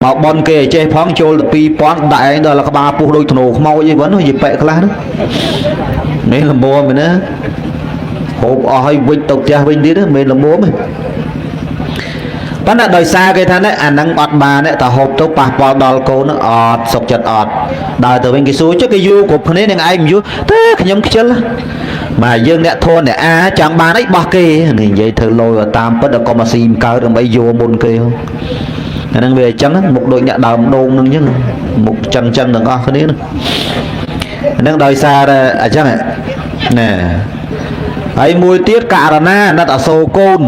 មកបនគេឲ្យចេះផងចូលទៅ2000ដាក់ឯងដល់ក្បាលពោះដូចធ្នូខ្មោចអីហ្នឹងនិយាយប៉ែកខ្លះហ្នឹងនេះល្មមមែនណាហូបអស់ហើយវិចទៅផ្ទះវិញទៀតមិនល្មមទេប៉ុន្តែដោយសារគេថានេះអាហ្នឹងអត់បានទេតែហូបទៅប៉ះពាល់ដល់កូនហ្នឹងអត់សុខចិត្តអត់ដើរទៅវិញគេសួរចុះគេយូរគ្រប់គ្នានឹងឯងមិនយូរទេខ្ញុំខ្ជិលបាទយើងអ្នកធនអ្នកអាចង់បានអីបោះគេនេះនិយាយធ្វើលយតាមពិតដល់កុំអាស៊ីមិនកើតដើម្បីយកមុនគេអាហ្នឹងវាអញ្ចឹងមុខដូចអ្នកដើមដូងហ្នឹងអញ្ចឹងមុខចឹងចឹងទាំងអស់គ្នាហ្នឹងហ្នឹងដោយសារតែអញ្ចឹងណែហើយមួយទៀតករណាអាណិតអាសូរកូន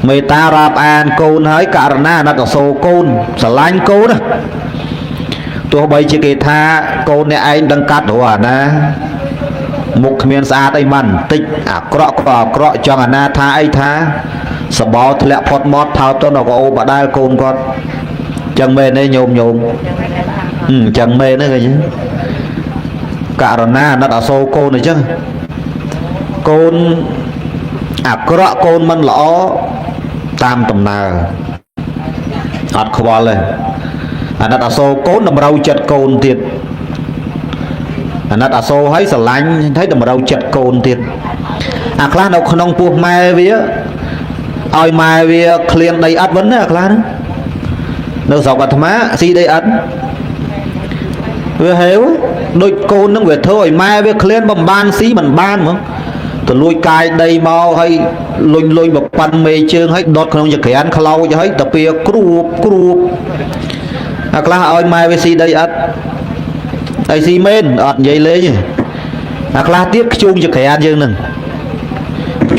មេត្តារាប់អានកូនហើយករណាអាណិតអាសូរកូនស្រឡាញ់កូនណាទោះបីជាគេថាកូនអ្នកឯងដឹងកាត់រស់អាណាមុខគ្មានស្អាតអីមិនបន្តិចអាក្រក់ក៏អាក្រក់ចង់អាណាថាអីថាសបោធ្លាក់ផុតមាត់ថើបទៅដល់ក៏អូបដែលកូនគាត់ចឹងមែនទេញោមញោមចឹងមែនទេឃើញករណាអាណិតអាសូរកូនអញ្ចឹងកូនអាក្រក់កូនមិនល្អតាមដំណើរអត់ខ្វល់ទេអាណិតអាសូរកូនតម្រូវចិត្តកូនទៀតអាណិតអាសូរឲ្យស្រឡាញ់ឲ្យតម្រូវចិត្តកូនទៀតអាខ្លះនៅក្នុងពោះម៉ែវាឲ្យម៉ែវាឃ្លានដីអត់វិញណាអាខ្លះហ្នឹងនៅស្រុកអាត្មាស៊ីដីអត់វាហេវដូចកូននឹងវាធ្វើឲ្យម៉ែវាឃ្លានបំបានស៊ីមិនបានហ្មងទៅលួចកាយដីមកឲ្យលុញលុញបប៉ាន់មេជើងឲ្យដុតក្នុងចក្រានខ្លោចឲ្យទៅពៀគ្រួបគ្រួបអាខ្លះឲ្យម៉ែវាស៊ីដីអត់ហើយស៊ីមែនអត់និយាយលេងទេអាខ្លះទៀតខ្ជូងចក្រានយើងនឹង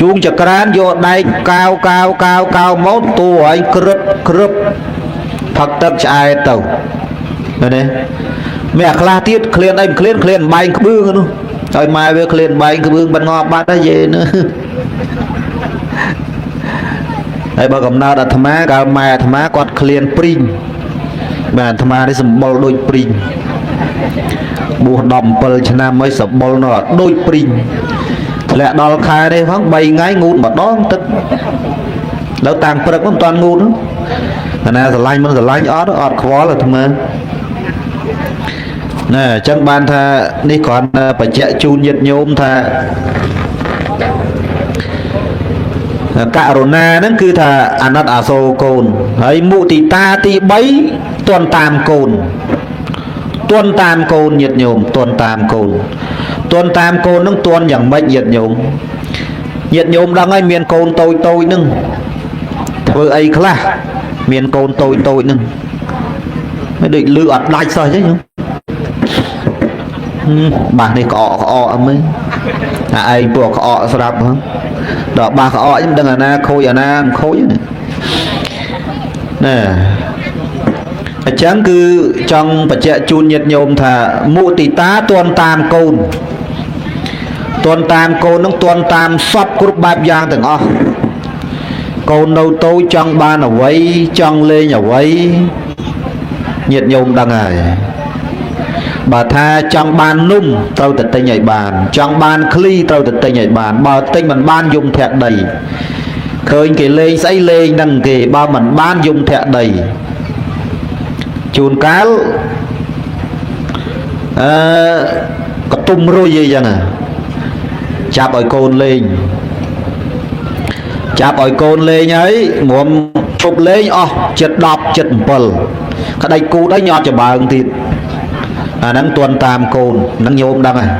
ជួងចក្រានយកដែកកាវកាវកាវកាវមកតួឲ្យក្រឹបក្រឹបផឹកទឹកឆ្អែតទៅឃើញទេមានអាខ្លះទៀតឃ្លានអីមិនឃ្លានឃ្លានបែងក្បឿងនោះឲ្យម៉ែវាឃ្លានបែងក្បឿងមិនងាប់បាត់ហើយយេនោះហើយបើកំណើតអាត្មាកាលម៉ែអាត្មាគាត់ឃ្លានព្រីងបាទអាត្មានេះសម្បុរដូចព្រីងបួស17ឆ្នាំហើយសម្បុរនោះដូចព្រីងធ្លាក់ដល់ខែនេះផង3ថ្ងៃងូតម្ដងទឹកដល់តាំងព្រឹកមិនតាន់ងូតអាណាស្រឡាញ់មិនស្រឡាញ់អត់អត់ខ្វល់អាត្មាណែអញ្ចឹងបានថានេះគ្រាន់តែបញ្ជាក់ជូនញាតិញោមថាករុណាហ្នឹងគឺថាអាណិតអាសូរកូនហើយមុទិតាទី3ទន់តាមកូនទន់តាមកូនញាតិញោមទន់តាមកូនទន់តាមកូនហ្នឹងទន់យ៉ាងម៉េចញាតិញោមញាតិញោមដឹងហើយមានកូនតូចតូចហ្នឹងធ្វើអីខ្លះមានកូនតូចតូចហ្នឹងមិនដូចលឺអត់ដាច់សោះទេញោមបាសនេះក្អកក្អកអីអាឯងពួកក្អកស្រាប់ហ្នឹងដល់បាសក្អកខ្ញុំដឹងអាណាខូចអាណាមិនខូចទេណែអញ្ចឹងគឺចង់បញ្ជាក់ជូនញាតិញោមថាមុទិតាទន់តាមកូនទន់តាមកូននឹងទន់តាមសពគ្រប់បែបយ៉ាងទាំងអស់កូននៅតូចចង់បានអ្វីចង់លេងអ្វីញាតិញោមដឹងហើយបើថាចង់បាននំត្រូវតែទិញឲ្យបានចង់បានឃ្លីត្រូវតែទិញឲ្យបានបើទិញមិនបានយំធាក់ដីឃើញគេលេងស្អីលេងនឹងគេបើមិនបានយំធាក់ដីជួនកាលអឺកតុំរុយអីចឹងចាប់ឲ្យកូនលេងចាប់ឲ្យកូនលេងហើយមុំជប់លេងអស់ចិត្ត10ចិត្ត7ក្តីគូដៃញាត់ចម្បើងទៀតអាហ្នឹងទន់តាមកូនហ្នឹងញោមដឹងហើយ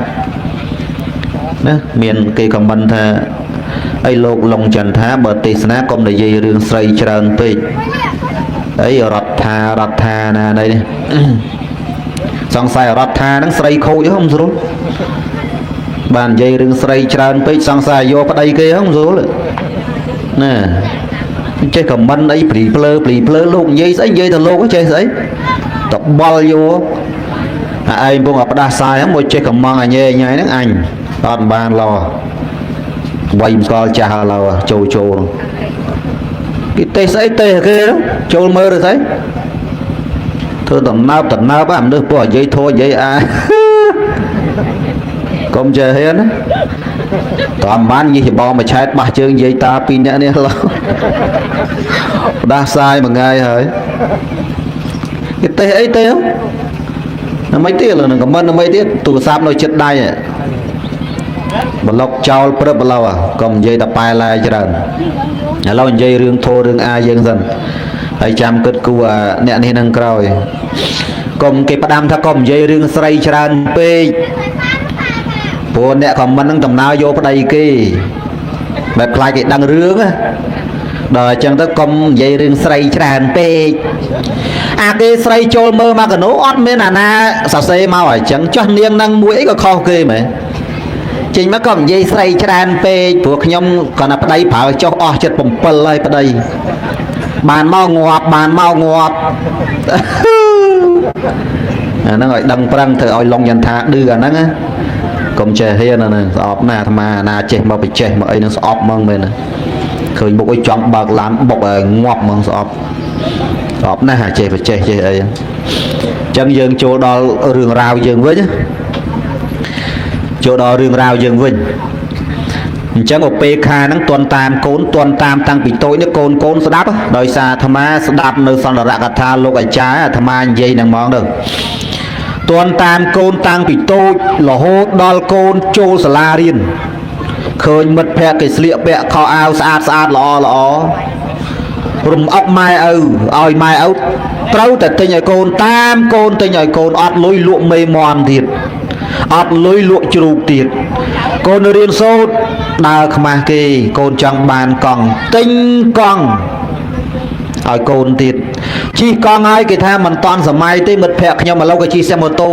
ណាមានគេខមមិនថាអីលោកឡុងចន្ទថាបើទេសនាកុំនិយាយរឿងស្រីច្រើនពេកអីរដ្ឋារដ្ឋាណានេះសង្ស័យរដ្ឋាហ្នឹងស្រីខូចហ្នឹងមិនស្រួលបាននិយាយរឿងស្រីច្រើនពេកសង្ស័យយកប្តីគេហ្នឹងមិនស្រួលណាចេះខមមិនអីព្រីភ្លើព្រីភ្លើលោកនិយាយស្អីនិយាយទៅលោកចេះស្អីតបល់យកអាឯងពងអាផ្ដាសាយហ្នឹងមួយចេះកំងអញញ៉ៃហ្នឹងអញអត់បានឡវៃមិនស្គាល់ចាស់ឡើចូលចូលគេទេសស្អីទេសគេចូលមើលទៅស្អីធ្វើដំណើបដំណើបអាមនុស្សពួកនិយាយធួនិយាយអាកុំចេះហ៊ានណាតាមបានញិះច្បងមួយឆែតបាសជើងនិយាយតាពីរនាក់នេះឡូផ្ដាសាយមួយថ្ងៃហើយ គេទេអីទេមិនទៀតលើនឹងខមមិនមិនទៀតទូរស័ព្ទនៅចិត្តដៃប្លុកចោលព្រឹបឡូវកុំនិយាយតែប៉ែឡែច្រើនឥឡូវនិយាយរឿងធោរឿងអាយើងសិនហើយចាំគិតគូអាអ្នកនេះនឹងក្រោយកុំគេផ្ដាំថាកុំនិយាយរឿងស្រីច្រើនពេកព្រោះអ្នកខមមិននឹងដំណើរយកប្តីគេបែបខ្លាចគេដឹងរឿងណាដល់អញ្ចឹងទៅកុំនិយាយរឿងស្រីច្រើនពេកអាគេស្រីចូលមើលមកកណូអត់មានអាណាសរសេរមកអញ្ចឹងចោះនាងនឹងមួយអីក៏ខុសគេមែនចេញមកក៏និយាយស្រីច្រើនពេកព្រោះខ្ញុំគាត់ថាប្តីប្រើចុះអស់ចិត្ត7ហើយប្តីបានមកងាប់បានមកងាប់អាហ្នឹងឲ្យដឹងប្រឹងធ្វើឲ្យឡុងយន្ថាឌឺអាហ្នឹងណាកុំចេះហ៊ានអាហ្នឹងស្អប់ណាអាត្មាណាចេះមកបច្ចេះមកអីហ្នឹងស្អប់ហ្មងមែនណាឃើញមុខអីចង់បើកឡានបុកឲ្យងាប់ហ្មងស្អប់ស្អប់ណាស់អាចេះបច្ចេះចេះអីអញ្ចឹងយើងចូលដល់រឿងរ៉ាវយើងវិញចូលដល់រឿងរ៉ាវយើងវិញអញ្ចឹងឧបេខាហ្នឹងតន់តាមកូនតន់តាមតាំងពីតូចនេះកូនកូនស្ដាប់ដោយសារអាត្មាស្ដាប់នៅសន្តរកថាលោកអាចារ្យអាត្មានិយាយហ្នឹងហ្មងទៅតន់តាមកូនតាំងពីតូចរហូតដល់កូនចូលសាលារៀនឃើញមិត្តភក្តិគេស្លៀកពាក់ខោអាវស្អាតស្អាតល្អល្អរំអុកម៉ែឪឲ្យម៉ែឪត្រូវតែទិញឲ្យកូនតាមកូនទិញឲ្យកូនអត់លុយលក់មេមន់ទៀតអត់លុយលក់ជ្រូកទៀតកូនរៀនសូត្រដើរខ្មាស់គេកូនចង់បានកង់ទិញកង់ឲ្យកូនទៀតជិះកង់ហើយគេថាមិនតាន់សម័យទេមិត្តភក្តិខ្ញុំឥឡូវក៏ជិះសេះម៉ូតូ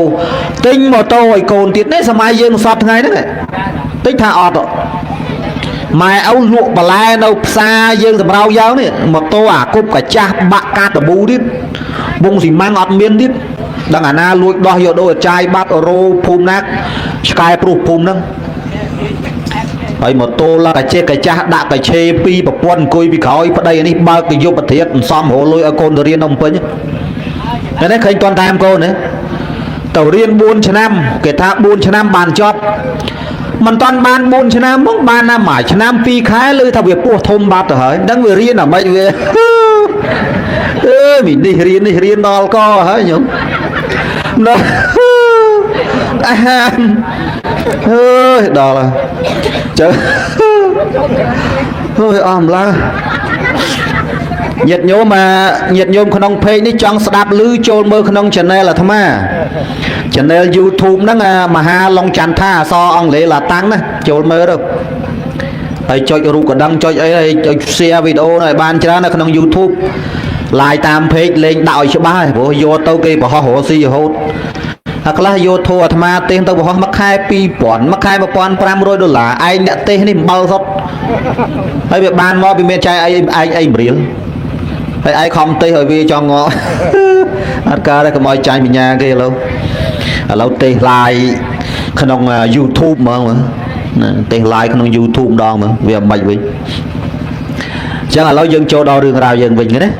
ទិញម៉ូតូឲ្យកូនទៀតនេះសម័យយើងសពថ្ងៃហ្នឹងទិញថាអត់ម៉ែឪលក់បន្លែនៅផ្សារយើងសម្រោយ៉ាងនេះម៉ូតូអាគប់កាចាស់បាក់កាតប៊ូទៀតបងស៊ីម៉ាំងអត់មានទៀតដឹងអាណាលួចដោះយកដូរចាយបាត់រោភូមិណាឆ្កែព្រុសភូមិហ្នឹងហើយម៉ូតូឡាកាចេះកាចាស់ដាក់កាឆេពីរប្រពន្ធអង្គុយពីក្រោយប្តីនេះបើកកយុបធាតសំរលុយឲ្យកូនទៅរៀននៅភ្នំពេញនេះឃើញតន់តាមកូនណាទៅរៀន4ឆ្នាំគេថា4ឆ្នាំបានចប់មិនតាន់បាន4ឆ្នាំមកបានណាមួយឆ្នាំ2ខែឬថាវាពោះធំបាត់ទៅហើយដឹងវារៀនអាម៉េចវាអើមីនេះរៀននេះរៀនដល់កហើយញោមដល់អាហាអើយដល់ហើយចឹងអើយអស់ម្ល៉េះញាតិញោមអាញាតិញោមក្នុងเพจនេះចង់ស្ដាប់ឮចូលមើលក្នុង Channel អាត្មា Channel YouTube ហ្នឹងអាមហាឡុងចន្ទថាអសអង់គ្លេសឡាតាំងណាចូលមើលទៅហើយចុចរូបកណ្ដឹងចុចអីហើយចុច share វីដេអូឲ្យបានច្រើននៅក្នុង YouTube live តាម page លេងដាក់ឲ្យច្បាស់ហើយព្រោះយកទៅគេបង្ហោះរកស៊ីរហូតអាខ្លះយកធัวអាត្មាទេសទៅបង្ហោះមួយខែ2000មួយខែ1500ដុល្លារឯងអ្នកទេសនេះអំបិលសុទ្ធហើយវាបានមកវាមានចែកអីឯងអីរៀលហើយឯងខំទេសឲ្យវាចង់ងក់អត់កើតទេកុំឲ្យចាញ់បញ្ញាគេឥឡូវឥឡូវទេស live ក្នុង YouTube ហ្មងណាទេស live ក្នុង YouTube ម្ដងមើលវាមិនវិញអញ្ចឹងឥឡូវយើងចូលដល់រឿងរ៉ាវយើងវិញណា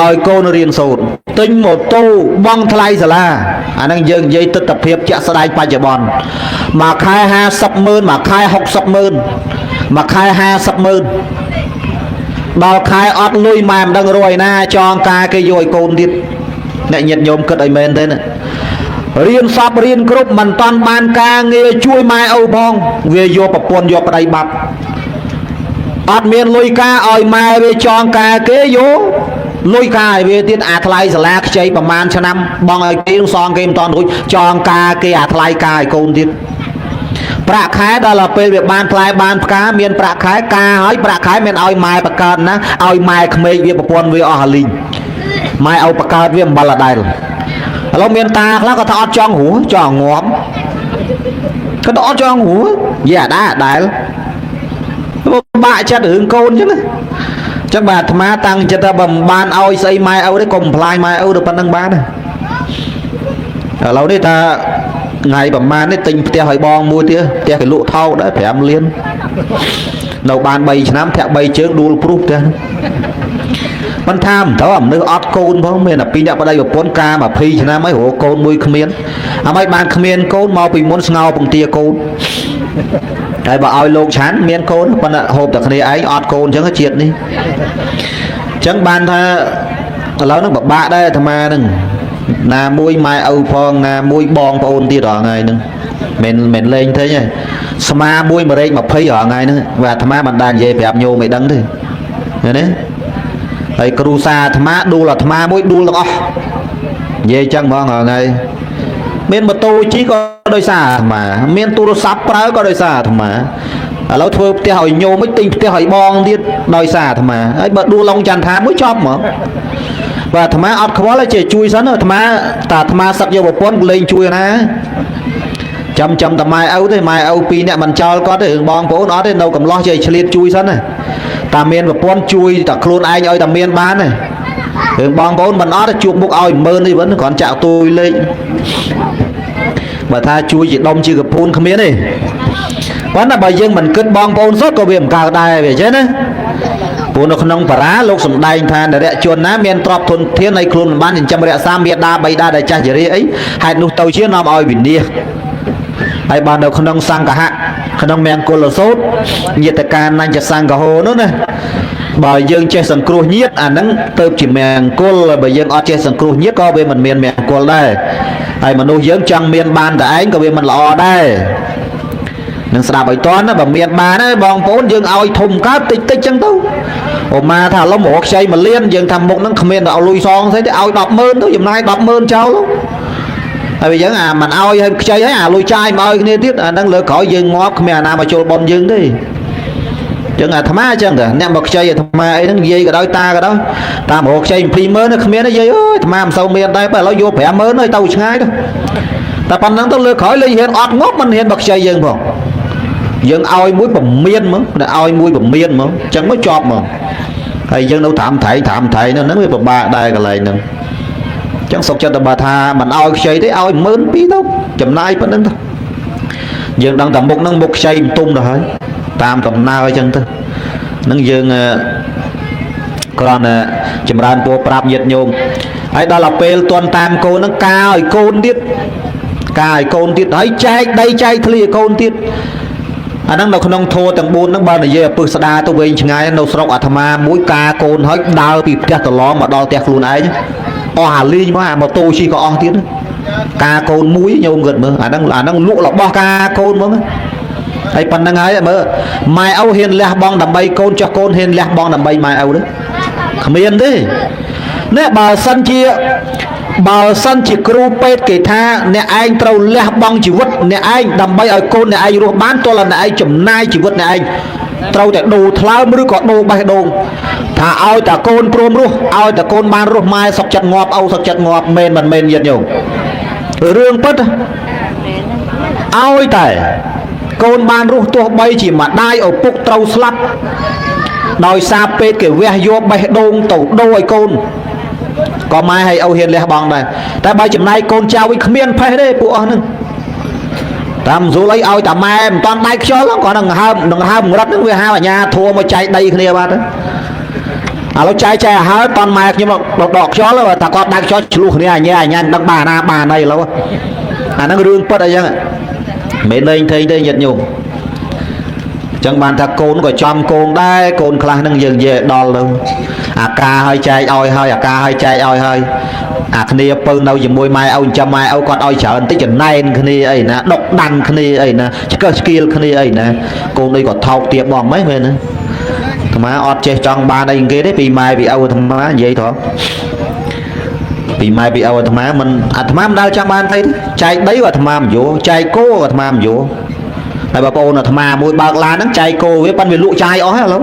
ឲ្យកូនរៀនសូត្រទិញម៉ូតូបង់ថ្លៃសាលាអាហ្នឹងយើងនិយាយទស្សនភាពជាក់ស្ដែងបច្ចុប្បន្នមួយខែ50ម៉ឺនមួយខែ60ម៉ឺនមួយខែ50ម៉ឺនដល់ខែអត់លុយម៉ែមិនដឹងរយណាចងការគេយកឲ្យកូនទៀតអ្នកញាតិញោមគិតឲ្យមែនទេណារៀនសពរៀនគ្រប់មិនតាន់បានការងារជួយម៉ែឪផងវាយកប្រពន្ធយកប្តីបាត់អត់មានលុយការឲ្យម៉ែវាចងការគេយកលុយការឲ្យវាទៀតអាថ្លៃសាលាខ្ចីប្រហែលឆ្នាំបងឲ្យគេសងគេមិនតាន់រួចចងការគេអាថ្លៃការឲ្យកូនទៀតប្រាក់ខែដល់ពេលវាបានផ្លែបានផ្កាមានប្រាក់ខែការឲ្យប្រាក់ខែមានឲ្យម៉ែបកើតណាឲ្យម៉ែក្មេកវាប្រពន្ធវាអស់អាលីងម៉ែឲ្យបកើតវាអំបិលអដែលឥឡូវមានតាខ្លះក៏ថាអត់ចង់រស់ចង់ងាប់ក៏អត់ចង់រស់យេអាដែរដែលបាក់ចិត្តរឿងកូនអញ្ចឹងណាចឹងបាទអាត្មាតាំងចិត្តថាបើមិនបានឲ្យស្អីម៉ែឪទេកុំផ្លាយម៉ែឪទៅប៉ុណ្្នឹងបានណាឥឡូវនេះថាថ្ងៃប្រហែលនេះទិញផ្ទះឲ្យបងមួយទៀតផ្ទះគេលក់ថោកដែរ5លាននៅបាន3ឆ្នាំធាក់3ជើងដួលព្រុសផ្ទះមិនថាមិនត្រូវអាមនុស្សអត់កូនផងមានតែពីរអ្នកប្តីប្រពន្ធការ20ឆ្នាំហើយរកកូនមួយគ្មានអាម៉េចបានគ្មានកូនមកពីមុនស្ងោពងទាកូនហើយបើឲ្យលោកឆាន់មានកូនប៉ុន្តែហូបតែគ្នាឯងអត់កូនអញ្ចឹងជាតិនេះអញ្ចឹងបានថា ឥឡូវហ្នឹងពិបាកដែរអាត្មាហ្នឹងណាមួយម៉ែឪផងណាមួយបងប្អូនទៀតរាល់ថ្ងៃហ្នឹងមិនមិនលេងទេស្មាមួយ1រែក20រាល់ថ្ងៃហ្នឹងវាអាត្មាមិនដែលនិយាយប្រាប់ញោមឲ្យដឹងទេឃើញទេហើយគ្រូសាអាត្មាដួលអាត្មាមួយដួលទាំងអស់និយាយចឹងហ្មងរាល់ថ្ងៃមានម៉ូតូជិះក៏ដោយសារអាត្មាមានទូរស័ព្ទប្រើក៏ដោយសារអាត្មាឥឡូវធ្វើផ្ទះឲ្យញោមមិនទិញផ្ទះឲ្យបងទៀតដោយសារអាត្មាហើយបើដួលឡុងចន្ទថាមួយចប់ហ្មងបើអាត្មាអត់ខ្វល់ទេចេះជួយសិនអាត្មាតាអាត្មាសឹកយកប្រពន្ធលេងជួយណាចាំចាំតែម៉ែឪទេម៉ែឪពីរអ្នកមិនចោលគាត់ទេរឿងបងប្អូនអត់ទេនៅកំឡោះចេះឆ្លៀតជួយសិនណាតាមានប្រពន្ធជួយតែខ្លួនឯងឲ្យតែមានបានទេរឿងបងប្អូនមិនអត់ទេជួបមុខឲ្យ10000នេះវិញគ្រាន់ចាក់ទួយលេខបើថាជួយជាដុំជាកពូនគ្មានទេប៉ុន្តែបើយើងមិនគិតបងប្អូនសុទ្ធក៏វាមិនកើតដែរវាចេះណាព្រោះនៅក្នុងបារាលោកសំដែងថានរជនណាមានទ្រព្យធនធាននៃខ្លួនមិនបានចិញ្ចឹមរក្សាមេដាបៃតាដែលចាស់ជរាអីហេតុនោះទៅជានាំឲ្យវិនាសហើយបាននៅក្នុងសង្ឃហៈក្នុងមង្គលសូត្រញាតកានញ្ញសង្ឃហោនោះណាបើយើងចេះសង្គ្រោះញាតអាហ្នឹងទៅជាមង្គលបើយើងអត់ចេះសង្គ្រោះញាតក៏វាមិនមានមង្គលដែរហើយមនុស្សយើងចង់មានបានតែឯងក៏វាមិនល្អដែរនឹងស្ដាប់ឲ្យតន់ណាបើមានបានហើយបងប្អូនយើងឲ្យធំកើតតិចតិចចឹងទៅអូម៉ាថាឥឡូវមករកខ្ចីមួយលានយើងថាមុខហ្នឹងគ្មានទៅឲ្យលុយសងស្អីទេឲ្យ100000ទៅចំណាយ100000ចោលហើយវាចឹងអាមិនឲ្យឲ្យខ្ចីហើយអាលុយចាយមកឲ្យគ្នាទៀតអាហ្នឹងលើក្រោយយើងងាប់គ្មានអាណាមកចូលប៉ុនយើងទេចឹងអាត្មាចឹងតាអ្នកមកខ្ចីអាត្មាអីហ្នឹងនិយាយក៏ដោយតាក៏ដោយតាមរកខ្ចី200,000គ្មានទេយាយអើយអាត្មាមិនសូវមានដែរបើឥឡូវយក50000ហើយទៅឆ្ងាយទៅតែប៉ុណ្្នឹងទៅលើក្រោយលេងហ៊ានអត់ងាប់មិនហ៊ានមកខ្ចីយើងផងយើងឲ្យមួយពមៀនមកឲ្យមួយពមៀនមកចឹងមកជាប់មកហើយយើងនៅតាមថៃតាមថៃនៅហ្នឹងវាពិបាកដែរកន្លែងហ្នឹងចឹងសុកចិត្តតែបើថាមិនឲ្យខ្ចីទេឲ្យ12000ទៅចំណាយប៉ុណ្្នឹងទៅយើងដឹងតែមុខហ្នឹងមុខខ្ចីមិនទុំទៅហើយតាមដំណើរចឹងទៅហ្នឹងយើងគ្រាន់តែចម្រើនពរប្រាប់ញាតិញោមហើយដល់ទៅពេលតន់តាមកូនហ្នឹងការឲ្យកូនទៀតការឲ្យកូនទៀតហើយចែកដីចែកធ្លីឲ្យកូនទៀតអាហ្នឹងនៅក្នុងធัวទាំង4ហ្នឹងបើនិយាយឲ្យពឹសស្ដាទៅវែងឆ្ងាយនៅស្រុកអាត្មាមួយការកូនហើយដើរពីផ្ទះត្រឡមមកដល់ផ្ទះខ្លួនឯងអស់អាលីងមកអាម៉ូតូជិះក៏អស់ទៀតការកូនមួយញោមគិតមើលអាហ្នឹងអាហ្នឹងលក់របស់ការកូនហ្មងហើយប៉ុណ្្នឹងហើយមើលម៉ែឪហ៊ានលះបង់ដើម្បីកូនចុះកូនហ៊ានលះបង់ដើម្បីម៉ែឪទេគ្មានទេនេះបើសិនជាគ្រូពេទ្យគេថាអ្នកឯងត្រូវលះបង់ជីវិតអ្នកឯងដើម្បីឲ្យកូនអ្នកឯងរស់បានទោះអ្នកឯងចំណាយជីវិតអ្នកឯងត្រូវតែដូរថ្លើមឬក៏ដូរបេះដូងថាឲ្យតែកូនព្រមរស់ឲ្យតែកូនបានរស់ម៉ែសុកចិត្តងាប់ឪសុកចិត្តងាប់មែនមិនមែនញាតិញោមរឿងពិតឲ្យតែកូនបានរស់ទោះបីជាម្ដាយឪពុកត្រូវស្លាប់ដោយសារពេទ្យគេវះយកបេះដូងទៅដូរឲ្យកូនក៏ម៉ែឲ្យឪហ៊ានលះបង់ដែរតែបើចំណាយកូនចៅវិញគ្មានផេះទេពួកអស់ហ្នឹងតាមស្រួលអីឲ្យតែម៉ែមិនតាន់ដៃខ្យល់ហ្នឹងគាត់នឹងហើមនឹងហើមរត់ហ្នឹងវាហៅអាញាធัวមកចែកដីគ្នាបាត់ឥឡូវចែកចែកហើយតាន់ម៉ែខ្ញុំដកខ្យល់ថាគាត់ដៃខ្យល់ឆ្លោះគ្នាអាញាអាញាមិនដឹងបានណាបានអីឥឡូវអាហ្នឹងរឿងពិតអីចឹងមិនលេងថេងទេញាតិញោមចឹងបានថាកូនក៏ចំកូនដែរកូនខ្លះហ្នឹងយើងនិយាយដល់ទៅអាការឲ្យចែកឲ្យហើយអាការឲ្យចែកឲ្យហើយអាគ្នាពៅនៅជាមួយម៉ែឪចាំម៉ែឪគាត់ឲ្យច្រើនតិចចំណែនគ្នាអីណាដុកដាន់គ្នាអីណាឆ្កឹះឆ្កៀលគ្នាអីណាកូននេះក៏ថោកទាបបងម៉េចមែនណាអាត្មាអត់ចេះចង់បានអីគេទេពីម៉ែពីឪអាត្មានិយាយថងពីម៉ែពីឪអាត្មាមិនអាត្មាមិនដែលចង់បានអីទេចែកដីអាត្មាមិនយកចែកគោអាត្មាមិនយកហើយបើបងអូនអាត្មាមួយបើកឡានហ្នឹងចែកគោវាប៉ិនវាលក់ចាយអស់ហើយឥឡូវ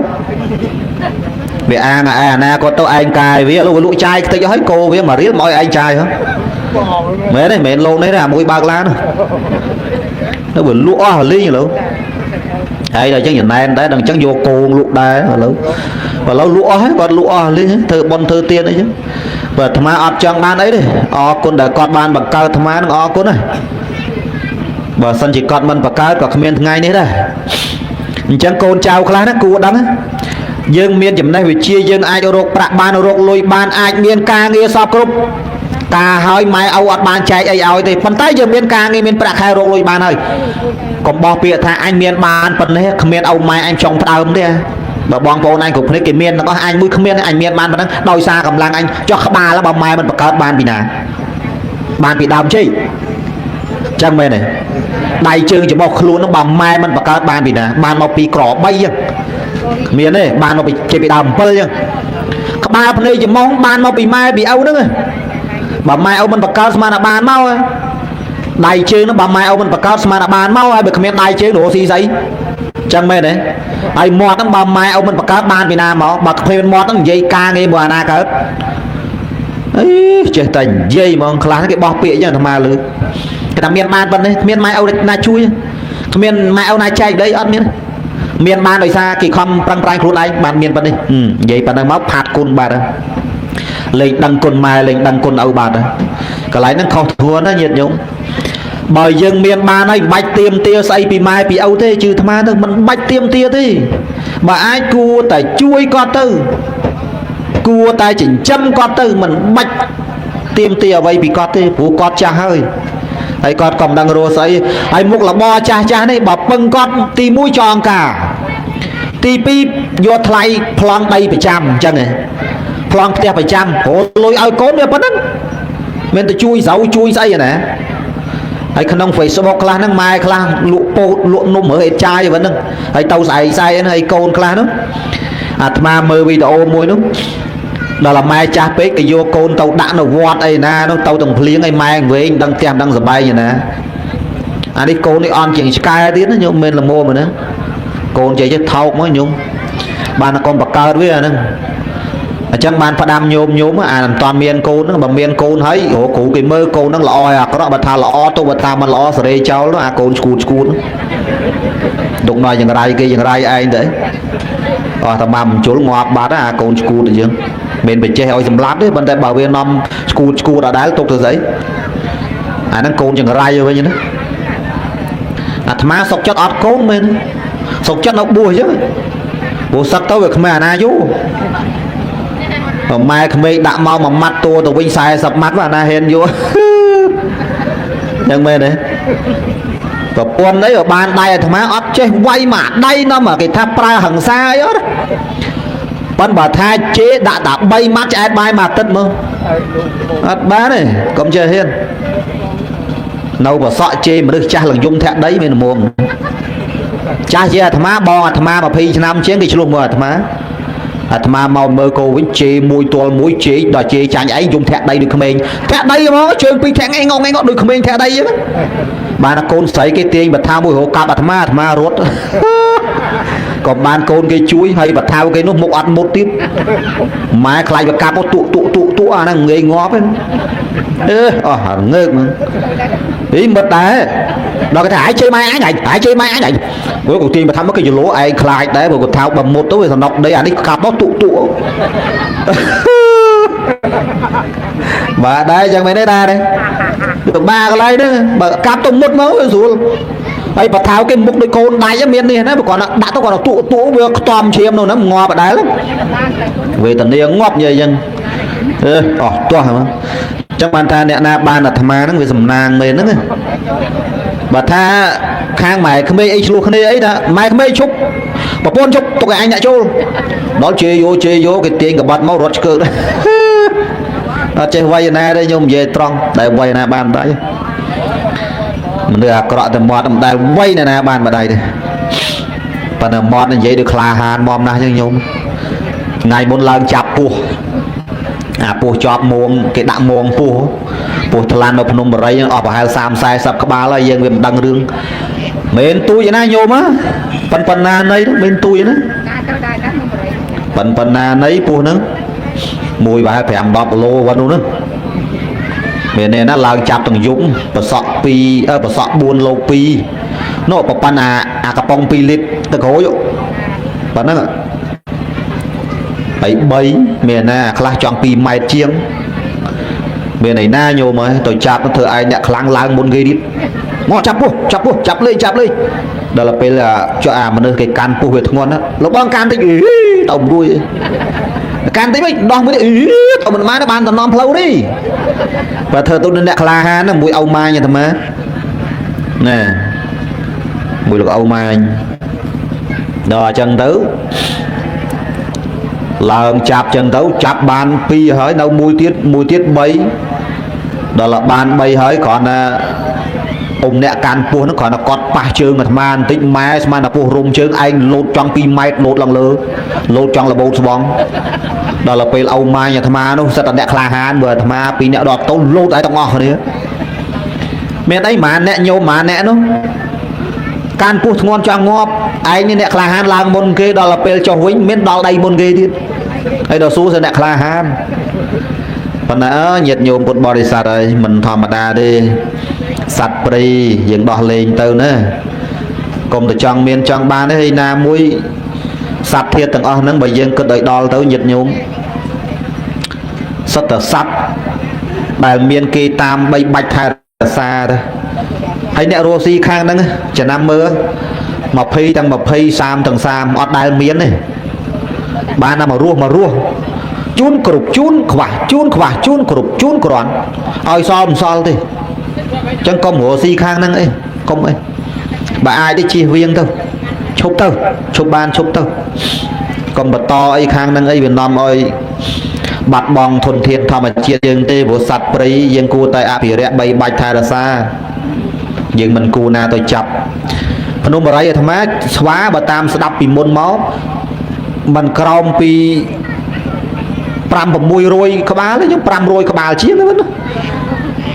វាអាងអាណាគាត់ទៅឯងកាយវាលោកវាលក់ចាយខ្ទេចអស់ហើយគោវាមួយរៀលមកឲ្យឯងចាយហ៎មែនទេមែនលោកនេះទេអាមួយបើកឡានទៅវាលក់អស់លីងឥឡូវហើយដល់អញ្ចឹងចំណែនដែរដល់អញ្ចឹងយកគោលក់ដែរឥឡូវឥឡូវលក់អស់ហើយគាត់លក់អស់លីងធ្វើប៉ុនធ្វើទៀនអីចឹងបើអាត្មាអត់ចង់បានអីទេអរគុណដែលគាត់បានបង្កើតអាត្មានឹងអរគុណហើយបើសិនជាគាត់មិនបង្កើតក៏គ្មានថ្ងៃនេះដែរអញ្ចឹងកូនចៅខ្លះណាគួរដឹងណាយើងមានចំណេះវិជ្ជាយើងអាចរកប្រាក់បានរកលុយបានអាចមានការងារសពគ្រប់ការហើយម៉ែឪអត់បានចែកអីឲ្យទេប៉ុន្តែយើងមានការងារមានប្រាក់ខែរកលុយបានហើយកុំបោះពាក្យថាអញមានបានប៉ុណ្ណេះគ្មានឪម៉ែអញចង់ផ្ដើមទេ បើបងប្អូនអញគ្រប់គ្នាគេមានទាំងអស់អញមួយគ្មានអញមានបានប៉ុណ្ណឹងដោយសារកម្លាំងអញចោះក្បាលបើម៉ែមិនបង្កើតបានពីណាបានពីដើមជ័យចឹងមែនទេដៃជើងច្បោះខ្លួនហ្នឹងបើម៉ែមិនបង្កើតបានពីណាបានមកពីក្រ3ចឹងគ្មានទេបានមកពីជ័យពីដើម7ចឹងក្បាលភ្នែកច្មោះបានមកពីម៉ែពីឪហ្នឹងបើម៉ែឪមិនបង្កើតស្មានតែបានមកដៃជើងហ្នឹងបើម៉ែឪមិនបង្កើតស្មានតែបានមកហើយបើគ្មានដៃជើងរស់ស៊ីស្អីចឹងមែនទេហើយមាត់ហ្នឹងបើម៉ែឪមិនបង្កើតបានពីណាមកបើគ្មានមាត់ហ្នឹងនិយាយការងារមួយអាណាកើតអីចេះតែនិយាយហ្មងខ្លះគេបោះពាក្យចឹងអាត្មាលើគេថាមានបានប៉ុណ្ណេះគ្មានម៉ែឪណាជួយគ្មានម៉ែឪណាចែកដីអត់មានមានបានដោយសារគេខំប្រឹងប្រែងខ្លួនឯងបានមានប៉ុណ្ណេះនិយាយប៉ុណ្ណឹងមកផាតគុណបាត់លេងដឹងគុណម៉ែលេងដឹងគុណឪបាត់កន្លែងហ្នឹងខុសធ្ងន់ណាញាតិញោមបើយើងមានបានហើយមិនបាច់ទៀមទាស្អីពីម៉ែពីឪទេជឿអាត្មាទៅមិនបាច់ទៀមទាទេបើអាចគួរតែជួយគាត់ទៅគួរតែចិញ្ចឹមគាត់ទៅមិនបាច់ទៀមទាអ្វីពីគាត់ទេព្រោះគាត់ចាស់ហើយហើយគាត់ក៏មិនដឹងរស់ស្អីហើយមុខរបរចាស់ចាស់នេះបើពឹងគាត់ទី1ចងការទី2យកថ្លៃប្លង់ដីប្រចាំអញ្ចឹងហ៎ប្លង់ផ្ទះប្រចាំព្រោះលុយឲ្យកូនវាប៉ុណ្ណឹងមានតែជួយស្រូវជួយស្អីណាហើយក្នុង Facebook ខ្លះហ្នឹងម៉ែខ្លះលក់ពោតលក់នំរើអេតចាយហ្នឹងហើយទៅស្អែកស្អែកហ្នឹងហើយកូនខ្លះហ្នឹងអាត្មាមើលវីដេអូមួយនោះដល់តែម៉ែចាស់ពេកគេយកកូនទៅដាក់នៅវត្តអីណានោះទៅទាំងភ្លៀងអីម៉ែវែងដឹងផ្ទះដឹងសបែងណាអានេះកូននេះអន់ជាងឆ្កែទៀតណាញោមមិនល្មមណាកូនចេះចេះថោកមកញោមបានកុំបកើតវាអាហ្នឹងអញ្ចឹងបានផ្ដាំញោមញោមអាមិនតាន់មានកូនហ្នឹងបើមានកូនហើយរកគ្រូគេមើលកូនហ្នឹងល្អហើយអាក្រក់បើថាល្អទៅបើថាមិនល្អសេរីចោលនោះអាកូនឈួតឈួតទុកដល់យ៉ាងไรគេយ៉ាងไรឯងទៅអស់តែមកមិនជុលងាប់បាត់អាកូនឈួតទៅយើងមិនបច្ចេះឲ្យសម្លាប់ទេប៉ុន្តែបើវានាំឈួតឈួតអដែលទុកទៅស្អីអាហ្នឹងកូនចង្រៃវិញណាអាត្មាសុកចិត្តអត់កូនមែនសុកចិត្តនៅបួសអញ្ចឹងព្រោះសឹកទៅវាគ្មានអាណាយូម៉ែក្មេកដាក់មកមួយម៉ាត់តួទៅវិញ40ម៉ាត់អាណាហ៊ានយល់យ៉ាងមែនទេប្រពន្ធអីបើបានដៃអាត្មាអត់ចេះវាយមកដៃនាំគេថាប្រើហិង្សាអីអត់ប៉ុន្តែបើថាជេរដាក់តែ3ម៉ាត់ឆ្អែតបាយមួយអាទិត្យមើលអត់បានទេកុំចេះហ៊ាននៅប្រសក់ជេរមនុស្សចាស់លងយំធាក់ដីមានមុំចាស់ជាអាត្មាបងអាត្មា20ឆ្នាំជាងគេឆ្លោះមើលអាត្មាអាត្មាមកមើលគោវិញជេរមួយទល់មួយជេរដល់ជេរចាញ់ឯងយំធាក់ដីដូចក្មេងធាក់ដីហ្មងជើងពីរធាក់ឯងងងងដូចក្មេងធាក់ដីអញ្ចឹងបានតែកូនស្រីគេទាញបថាមួយរកកាប់អាត្មាអាត្មារត់ក៏បានកូនគេជួយហើយបថាវគេនោះមុខអត់មុតទៀតម៉ែខ្លាចបកាប់មកទក់ទក់ទក់ទក់អាហ្នឹងងាយងាប់ហ្នឹងអឺអស់ងើកហ្នឹងអីមិនដែរដល់គេថាឯងជេរម៉ែអញឯងជេរម៉ែអញឯងព្រោះគាត់ទាញបថាមកគេយលោឯងខ្លាចដែរព្រោះគាត់ថាបើមុតទៅវាសំណុកដីអានេះកាប់មកទក់ទក់បាទដែរចឹងមែនទេដែរទេពិបាកកន្លែងហ្នឹងបើកាប់ទៅមុតមកវាស្រួលហើយបថាវគេមុខដូចកូនដៃមាននេះណាបើគាត់ដាក់ទៅគាត់ទក់ទក់វាខ្តំឈាមនោះហ្នឹងងាប់ដដែលវេទនាងាប់និយាយចឹងអឺអស់ទាស់ហ្មងចឹងបានថាអ្នកណាបានអាត្មាហ្នឹងវាសំណាងមែនហ្នឹងបើថាខាងម៉ែក្មេកអីឆ្លោះគ្នាអីថាម៉ែក្មេកឈប់ប្រពន្ធឈប់ទុកឲ្យអញអ្នកចូលដល់ជេរយោជេរយោគេទាញកបាត់មករត់ឆ្កើអត់ចេះវាយណាទេខ្ញុំនិយាយត្រង់តែវាយណាបានមិនដែរមនុស្សអាក្រក់តែមាត់មិនដែលវាយណាបានមិនដែរទេប៉ុន្តែមាត់និយាយដូចក្លាហានមមណាស់ចឹងញោមថ្ងៃមុនឡើងចាប់ពស់អាពស់ជាប់មួងគេដាក់មួងពស់ពស់ថ្លាន់នៅភ្នំបរិយអស់ប្រហែល30 40ក្បាលហើយយើងវាមិនដឹងរឿងមិនទូចណាញោមប៉ុនប៉ុណ្ណាណីមិនទូចណាប៉ុនប៉ុណ្ណាណីពស់ហ្នឹងមួយប្រហែល5 10គីឡូវ៉ានោះហ្នឹងមាននេះណាឡើងចាប់ទាំងយប់ប្រសក់2ប្រសក់4ឡូ2នោះប្រប៉ាន់អាកំប៉ុង2លីត្រទឹកក្រូចប៉ុណ្ណឹងហើយ3មានណាខ្លះចង់2ម៉ែត្រជាងមានឯណាញោមហើយទៅចាប់ធ្វើឯងអ្នកខ្លាំងឡើងមុនគេទៀតមកចាប់ពោះចាប់ពោះចាប់លេងចាប់លេងដល់ពេលចុះអាមនុស្សគេកាន់ពោះវាធ្ងន់ណាលោកបងកាន់តិចទៅមិនរួចកាន់តិចវិញដោះមួយអឺទៅមិនបានបានតំណផ្លូវទេបើធ្វើទៅអ្នកក្លាហានមួយអ៊ូម៉ាញអាត្មាណែមួយលោកអ៊ូម៉ាញដល់អញ្ចឹងទៅ ឡើងចាប់ចឹងទៅចាប់បាន2ហើយនៅមួយទៀតមួយទៀត3ដល់បាន3ហើយគ្រាន់តែអ៊ំអ្នកកាន់ពោះហ្នឹងគ្រាន់តែគាត់ប៉ះជើងអាត្មាបន្តិចម៉ែស្មានតែពោះរុំជើងឯងលោតចង់2ម៉ែត្រលោតឡើងលើលោតចង់របូតស្បង់ដល់ទៅពេលឪម៉ាញអាត្មានោះសិតតែអ្នកក្លាហានបើអាត្មាពីរអ្នកដល់ទៅលោតឯងទាំងអស់គ្នាមានអីម៉ាអ្នកញោមម៉ាអ្នកនោះកាន់ពោះធ្ងន់ចង់ងាប់ឯងនេះអ្នកក្លាហានឡើងមុនគេដល់ទៅពេលចុះវិញមានដល់ដៃមុនគេទៀតហើយដល់សួរសិអ្នកក្លាហានប៉ុន្តែអើញាតិញោមពុទ្ធបរិស័ទហើយមិនធម្មតាទេសត្វព្រៃយើងដោះលែងទៅណាកុំទៅចង់មានចង់បានទេហើយណាមួយសត្វធាតុទាំងអស់ហ្នឹងបើយើងគិតឲ្យដល់ទៅញាតិញោមសុទ្ធតែសត្វដែលមានគេតាមបីបាច់ថែរក្សាទៅហើយអ្នករស់ស៊ីខាងហ្នឹងចំណាំមើល20ទាំង20 30ទាំង30អត់ដែលមានទេបានតែមករស់មករស់ជូនគ្រប់ជូនខ្វះជូនខ្វះជូនគ្រប់ជូនគ្រាន់ឲ្យសល់មិនសល់ទេអញ្ចឹងកុំរស់ស៊ីខាងហ្នឹងអីកុំអីបើអាចទេជៀសវាងទៅឈប់ទៅឈប់បានឈប់ទៅកុំបន្តអីខាងហ្នឹងអីវានាំឲ្យបាត់បង់ធនធានធម្មជាតិយើងទេព្រោះសត្វព្រៃយើងគួរតែអភិរក្សបីបាច់ថែរក្សាយើងមិនគួរណាទៅចាប់ភ្នំបរិយអាត្មាស្វាបើតាមស្ដាប់ពីមុនមកมันក្រោមពី5 600ក្បាលទេយើង500ក្បាលជាងហ្នឹងណា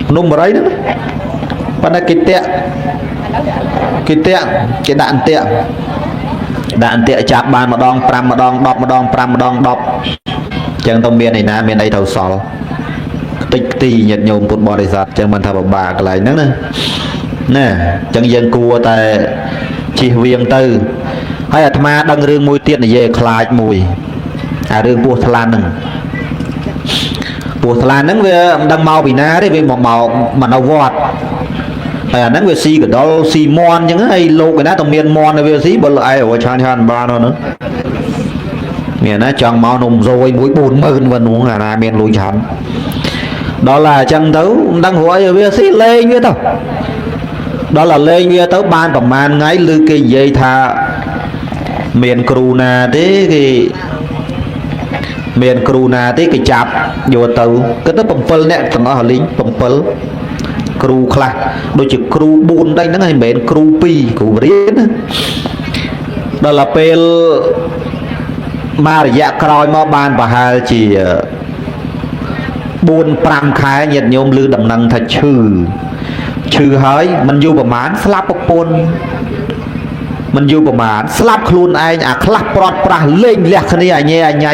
ភ្នំបរិយហ្នឹងណាប៉ុន្តែគេតាក់គេតាក់គេដាក់អន្ទាក់ដាក់អន្ទាក់ចាប់បានម្ដង5ម្ដង10ម្ដង5ម្ដង10ចឹងទៅមានឯណាមានអីត្រូវសល់ខ្ទេចខ្ទីញាតិញោមពុទ្ធបរិស័ទចឹងមិនថាពិបាកកន្លែងហ្នឹងណាណាចឹងយើងគួរតែជិះវៀងទៅហើយអាត្មាដឹងរឿងមួយទៀតនិយាយឲ្យខ្លាចមួយអារឿងពោះថ្លានហ្នឹងពោះថ្លានហ្នឹងវាមិនដឹងមកពីណាទេវាមកមកមកនៅវត្តហើយអាហ្នឹងវាស៊ីកដុលស៊ីមន់ចឹងហើយលោកឯណាទៅមានមន់ឲ្យវាស៊ីបើឯងឆានឆានបានហ្នឹងមានណាចង់មកនំរយមួយ40000វិញនោះអាណាមានលុយឆាន់ដល់តែអញ្ចឹងទៅមិនដឹងរួយវាស៊ីលេងវាទៅដល់តែលេងវាទៅបានប្រហែលថ្ងៃឬគេនិយាយថាមានគ្រូណាទេគេមានគ្រូណាទេគេចាប់យកទៅគិតទៅ7នាក់ទាំងអស់លីង7គ្រូខ្លះដូចជាគ្រូ4ដៃហ្នឹងហើយមិនមែនគ្រូ2គ្រូរៀនណាដល់តែពេលមករយៈក្រោយមកបានប្រហែលជា4 5ខែញាតិញោមឮដំណឹងថាឈឺឈឺហើយមិនយូរប្រហែលស្លាប់ប្រពន្ធមិនយូរប្រហែលស្លាប់ខ្លួនឯងអាខ្លះប្រត់ប្រាស់លេងលះគ្នាអញែអញៃ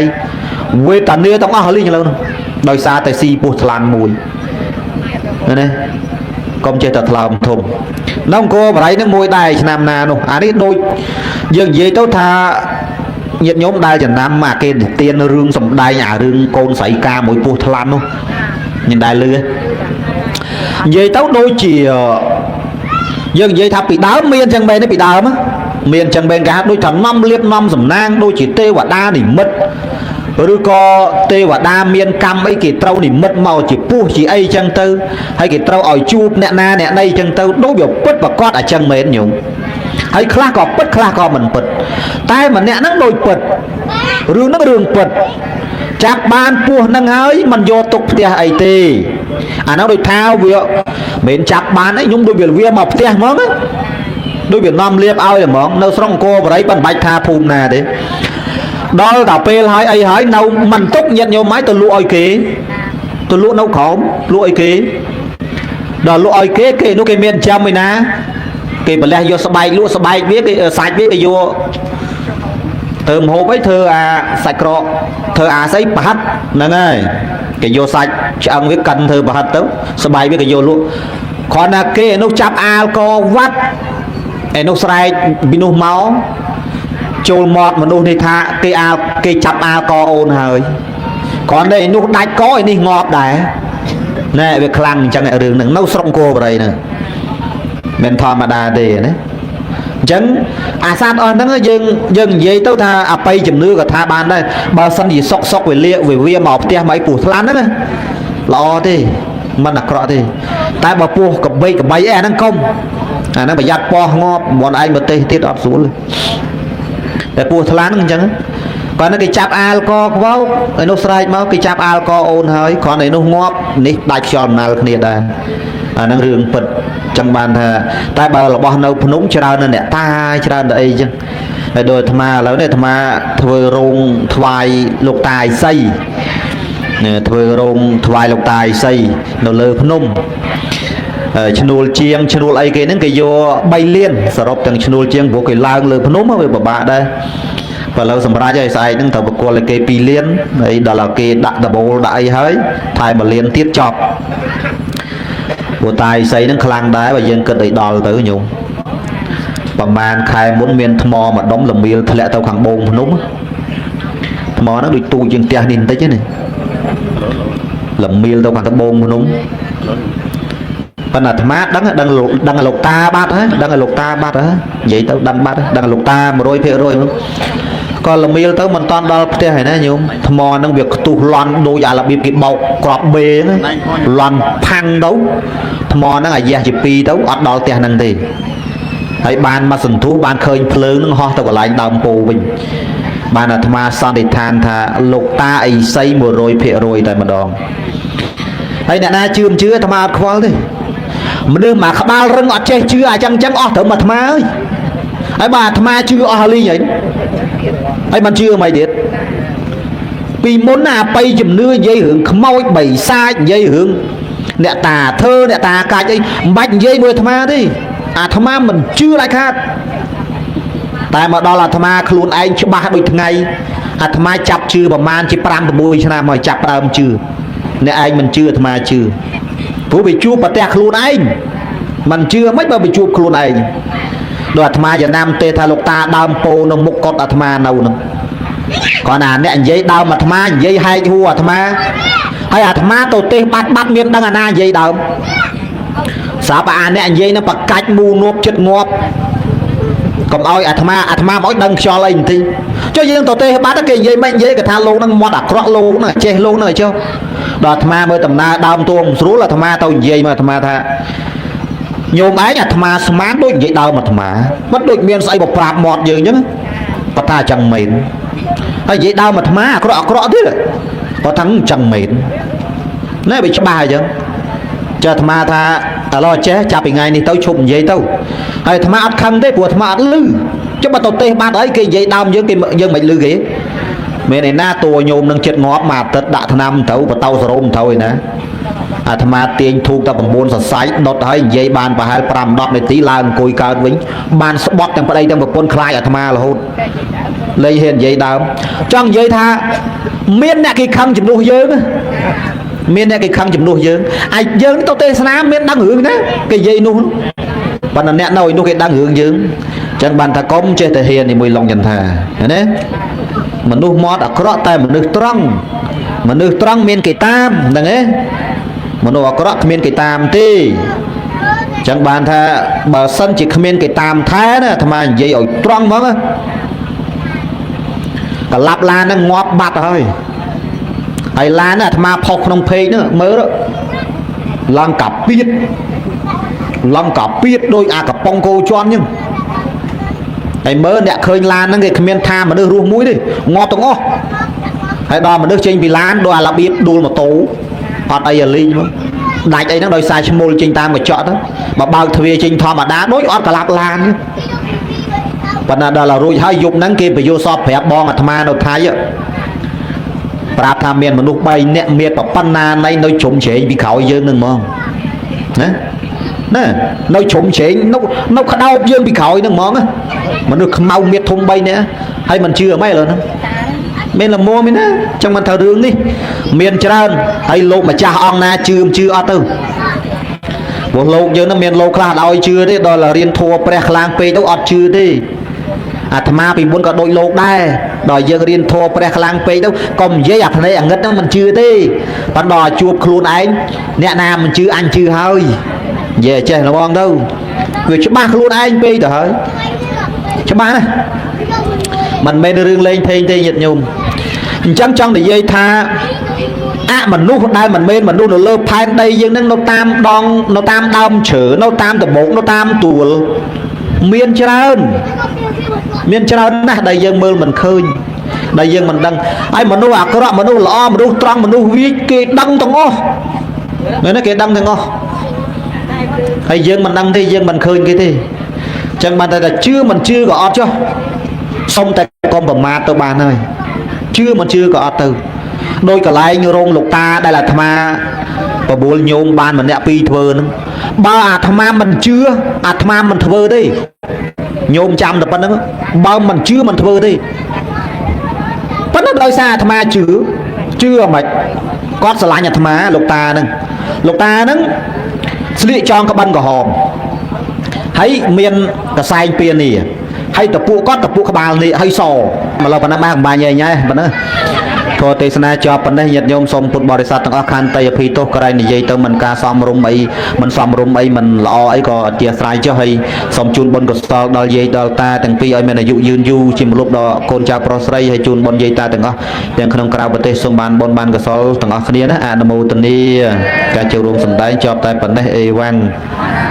វេទនាទាំងអស់លីងឥឡូវហ្នឹងដោយសារតែស៊ីពោះថ្លាន់មួយណាកុំចេះតែថ្លើមធំនៅអង្គរបរិយហ្នឹងមួយដែរឆ្នាំណានោះអានេះដូចយើងនិយាយទៅថាញាតិញោមដែលចំណាំអាគេនិទានរឿងសំដែងអារឿងកូនស្រីកាមួយពោះថ្លាន់នោះញ៉ែដែលលឺនិយាយទៅដូចជាយើងនិយាយថាពីដើមមានចឹងមែនទេពីដើមមានចឹងមែនគេហៅដូចថានាំលៀបនាំសំណាងដូចជាទេវតានិមិត្តឬក៏ទេវតាមានកម្មអីគេត្រូវនិមិត្តមកជាពស់ជាអីចឹងទៅហើយគេត្រូវឲ្យជួបអ្នកណាអ្នកណីចឹងទៅដូចវាពិតប្រកបអាចឹងមែនញោមហើយខ្លះក៏ពិតខ្លះក៏មិនពិតតែម្នាក់ហ្នឹងដូចពិតរឿងហ្នឹងរឿងពិតចាប់បានពោះហ្នឹងហើយមិនយកទុកផ្ទះអីទេអាហ្នឹងដូចថាវាមិនចាប់បានអីខ្ញុំដូចវាមកផ្ទះហ្មងណាដូចវានាំលៀបឲ្យហ្មងនៅស្រុកអង្គរបរិយមិនបាច់ថាភូមិណាទេដល់តែពេលហើយអីហើយនៅមិនទុកញាតិញោមហើយទៅលក់ឲ្យគេទៅលក់នៅក្រោមលក់ឲ្យគេដល់លក់ឲ្យគេគេនោះគេមានចាំឯណាគេប្រលះយកស្បែកលក់ស្បែកវាគេសាច់វាគេយកធ្វើម្ហូបអីធ្វើអាសាច់ក្រកធ្វើអាស្អីប្រហិតហ្នឹងហើយគេយកសាច់ឆ្អឹងវាកិនធ្វើប្រហិតទៅស្បែកវាគេយកលក់គ្រាន់តែគេឯនោះចាប់អាលកវត្តឯនោះស្រែកពីនោះមកចូលមាត់មនុស្សនេះថាគេអាលគេចាប់អាលកអូនហើយគ្រាន់តែឯនោះដាច់កឯនេះងាប់ដែរណែវាខ្លាំងអញ្ចឹងឯរឿងហ្នឹងនៅស្រុកអង្គរបរិយហ្នឹងមិនធម្មតាទេណាអញ្ចឹងអាសត្វអស់ហ្នឹងយើងយើងនិយាយទៅថាអបិយជំនឿក៏ថាបានដែរបើសិនជាសុកសុកវេលាវវាមកផ្ទះមកអីពោះថ្លាន់ហ្នឹងណាល្អទេមិនអាក្រក់ទេតែបើពោះកបីកបីអីអាហ្នឹងកុំអាហ្នឹងប្រយ័ត្នប៉ោះងាប់មិនឯងមកទេសទៀតអត់ស្រួលតែពោះថ្លាន់ហ្នឹងអញ្ចឹង គាត់នឹងគេចាប់អាលកខ្វោកឯនោះស្រែកមកគេចាប់អាលកអូនហើយគ្រាន់តែនោះងាប់នេះដាច់ខ្យល់ដំណើរគ្នាដែរអាហ្នឹងរឿងពិតចឹងបានថាតែបើរបស់នៅភ្នំច្រើននៅអ្នកតាច្រើនទៅអីចឹងហើយដោយអាត្មាឥឡូវនេះអាត្មាធ្វើរោងថ្វាយលោកតាឥសីនេះធ្វើរោងថ្វាយលោកតាឥសីនៅលើភ្នំឈ្នួលជាងឈ្នួលអីគេហ្នឹងគេយក3លានសរុបទាំងឈ្នួលជាងព្រោះគេឡើងលើភ្នំវាពិបាកដែរបើឥឡូវសម្រាប់ឲ្យស្អែកហ្នឹងត្រូវប្រគល់ឲ្យគេ2លានហើយដល់ឲ្យគេដាក់ដបូលដាក់អីហើយថែម1លានទៀតចប់ព្រោះតាឥសីហ្នឹងខ្លាំងដែរបើយើងគិតឲ្យដល់ទៅញោមប្រហែលខែមុនមានថ្មមួយដុំលមៀលធ្លាក់ទៅខាងបូងភ្នំថ្មហ្នឹងដូចទូជាងផ្ទះនេះបន្តិចណាលមៀលទៅខាងត្បូងភ្នំប៉ុន្តែអាត្មាដឹងដឹងលោកដឹងលោកតាបាត់ហើយដឹងលោកតាបាត់ហើយនិយាយទៅដឹងបាត់ដឹងលោកតា100%ក៏លមៀលទៅមិនតាន់ដល់ផ្ទះហើយណាញោមថ្មហ្នឹងវាខ្ទុះលន់ដូចអារបៀបគេបោកក្របបេហ្នឹងលន់ផាំងទៅថ្មហ្នឹងអាយ៉ាស់ជា2ទៅអត់ដល់ផ្ទះហ្នឹងទេហើយបានមកសន្ទុះបានឃើញភ្លើងហ្នឹងហោះទៅកន្លែងដើមពោវិញបានអាត្មាសន្និដ្ឋានថាលោកតាអីសី100%តែម្ដងហើយអ្នកណាជឿមិនជឿអាត្មាអត់ខ្វល់ទេមនុស្សមួយក្បាលរឹងអត់ចេះជឿអាចឹងចឹងអស់ត្រឹមអាត្មាអើយហើយបើអាត្មាជឿអស់លីងហើយហើយមិនជឿមិនទៀតពីមុនណាអបិយជំនឿនិយាយរឿងខ្មោចបិសាចនិយាយរឿងអ្នកតាធ្វើអ្នកតាកាច់អីមិនបាច់និយាយមួយអាត្មាទេអាត្មាមិនជឿដាច់ខាតតែមកដល់អាត្មាខ្លួនឯងច្បាស់ដូចថ្ងៃអាត្មាចាប់ជឿប្រមាណជា5 6ឆ្នាំហើយចាប់ដើមជឿអ្នកឯងមិនជឿអាត្មាជឿព្រោះវាជួបប្រទះខ្លួនឯងមិនជឿមិនបើវាជួបខ្លួនឯងដូចអាត្មាចំណាំទេថាលោកតាដើមពោនៅមុខកុដអាត្មានៅហ្នឹងគាត់ណាអ្នកនិយាយដើមអាត្មានិយាយហែកហួរអាត្មាហើយអាត្មាទៅទេសបាត់បាត់មានដឹងអាណានិយាយដើមស្រាប់អាអ្នកនិយាយនឹងបកាច់មូនួបចិត្តងាប់កុំឲ្យអាត្មាអាត្មាមកឲ្យដឹងខ្យល់អីបន្តិចចុះយើងទៅទេសបាត់គេនិយាយមិននិយាយគេថាលោកនឹងមាត់អាក្រក់លោកនឹងចេះលោកនឹងឲ្យចុះដល់អាត្មាមើលដំណើរដើមទួងស្រួលអាត្មាទៅនិយាយមកអាត្មាថាញោមឯងអាត្មាស្មានដូចនិយាយដើមអាត្មាមិនដូចមានស្អីបប្រាប់មាត់យើងអញ្ចឹងគាត់ថាអញ្ចឹងមែនហើយនិយាយដើមអាត្មាអាក្រក់អាក្រក់ទៀតគាត់ថាអញ្ចឹងមែនណែវាច្បាស់អញ្ចឹងចុះអាត្មាថាឥឡូវចេះចាប់ពីថ្ងៃនេះទៅឈប់និយាយទៅហើយអាត្មាអត់ខឹងទេព្រោះអាត្មាអត់លឺចុះបើទៅទេសបាត់អីគេនិយាយដើមយើងគេយើងមិនលឺគេមានឯណាតួញោមនឹងចិត្តងាប់មួយអាទិត្យដាក់ថ្នាំត្រូវបតោសរោមត្រូវឯណាអាត្មាទាញធូបតែ9សរសៃដុតហើយនិយាយបានប្រហែល5 10នាទីឡើងអង្គុយកើតវិញបានស្បត់ទាំងប្តីទាំងប្រពន្ធខ្លាចអាត្មារហូតលែងហ៊ាននិយាយដើមចង់និយាយថាមានអ្នកគេខឹងជំនួសយើងមានអ្នកគេខឹងជំនួសយើងអាចយើងទៅទេសនាមានដឹងរឿងណាគេនិយាយនោះប៉ុន្តែអ្នកនៅឯនោះគេដឹងរឿងយើងចឹងបានថាកុំចេះតែហ៊ាននីមួយឡុងចន្ទាណាមនុស្សមាត់អាក្រក់តែមនុស្សត្រង់មនុស្សត្រង់មានគេតាមហ្នឹងឯងមនុស្សអាក្រក់គ្មានគេតាមទេចឹងបានថាបើសិនជាគ្មានគេតាមថែណាអាត្មានិយាយឲ្យត្រង់ហ្មងកឡាប់ឡានហ្នឹងងាប់បាត់ហើយហើយឡានអាត្មាផុសក្នុងពេកហ្នឹងមើលឡើងកាពៀតឡើងកាពៀតដូចអាកំប៉ុងគោជន់ហ្នឹងហើយមើលអ្នកឃើញឡានហ្នឹងគេគ្មានថាមនុស្សរស់មួយទេងាប់ទាំងអស់ហើយដល់មនុស្សចេញពីឡានដូចអារបៀបដួលម៉ូតូអត់អីអាលីងមកដាច់អីហ្នឹងដោយសារឈ្មោលចេញតាមកញ្ចក់ទៅបើបើកទ្វារចេញធម្មតាដូចអត់កឡាប់ឡានទេប៉ុន្តែដល់រួចហើយយប់ហ្នឹងគេបញ្យល់សពប្រាប់បងអាត្មានៅថៃប្រាប់ថាមានមនុស្ស3នាក់មានប្រប៉ុណ្ណាណៃនៅជ្រុំជ្រែងពីក្រោយយើងនឹងហ្មងណាណានៅជ្រុំជ្រែងនៅក្តោបយើងពីក្រោយនឹងហ្មងមនុស្សខ្មៅមៀតធំ3នាក់ហើយមិនជឿអីឥឡូវហ្នឹងមានលមួមានណាចឹងមិនថារឿងនេះមានច្រើនហើយលោកម្ចាស់អង្គណាជឿមិនជឿអត់ទៅព្រោះលោកយើងនឹងមានលោកខ្លះឲ្យជឿទេដល់រៀនធัวព្រះខ្លាំងពេកទៅអត់ជឿទេអាត្មាពីមុនក៏ដូចលោកដែរដល់យើងរៀនធម៌ព្រះខ្លាំងពេកទៅកុំនិយាយអាភ្នែកអាងឹតហ្នឹងមិនជឿទេប៉ុន្តែដល់ជួបខ្លួនឯងអ្នកណាមិនជឿអញជឿហើយនិយាយចេះល្ងងទៅវាច្បាស់ខ្លួនឯងពេកទៅហើយច្បាស់ណាស់មិនមែនរឿងលេងភេងទេញាតិញោមអញ្ចឹងចង់និយាយថាអមនុស្សដែលមិនមែនមនុស្សនៅលើផែនដីយើងនឹងនៅតាមដងនៅតាមដើមឈើនៅតាមដំបូកនៅតាមទួលមានច្រើនមានច្រើនណាស់ដែលយើងមើលមិនឃើញ ដែលយើងមិនដឹងហើយមនុស្សអាក្រក់មនុស្សល្អមនុស្សត្រង់មនុស្សវាចគេដឹងទាំងអស់មែនទេគេដឹងទាំងអស់ហើយយើងមិនដឹងទេយើងមិនឃើញគេទេអញ្ចឹងបានតែថាជឿមិនជឿក៏អត់ចុះសុំតែកុំប្រមាទទៅបានហើយជឿមិនជឿក៏អត់ទៅដោយកន្លែងរោងលោកតាដែលអាត្មាបបួលញោមបានម្នាក់ពីរធ្វើហ្នឹងបើអាត្មាមិនជឿអាត្មាមិនធ្វើទេញោមចាំតែប៉ុណ្្នឹងបើមិនជឿមិនធ្វើទេប៉ុន្តែដោយសារអាត្មាជឿជឿហ្មិនគាត់ស្រឡាញ់អាត្មាលោកតាហ្នឹងលោកតាហ្នឹងស្លៀកចងក្បិនក្រហមហើយមានកសែងពៀនីហើយតពួកគាត់តពួកក្បាលនេះហើយសម្លប៉ុណ្ណឹងបានកំបាញ់ញ៉ៃញ៉ៃប៉ុណ្ណឹងធម៌ទេសនាចប់ប៉ុណ្ណេះញាតិញោមសូមពុទ្ធបរិស័ទទាំងអស់ខន្តីអភ័យទោសក្រែងនិយាយទៅមិនការសមរម្យអីមិនសមរម្យអីមិនល្អអីក៏អធិស្ឋានចុះហើយសូមជូនបុណ្យកុសលដល់យាយដល់តាទាំងពីរឲ្យមានអាយុយឺនយូរជាមលុបដល់កូនចៅប្រុសស្រីហើយជូនបុណ្យយាយតាទាំងអស់ទាំងក្នុងក្រៅប្រទេសសូមបានបុណ្យបានកុសលទាំងអស់គ្នាណាអនុមោទនាការចូលរួមសម្ដែងចប់តែប៉ុណ្ណេះអេវ៉ាន់។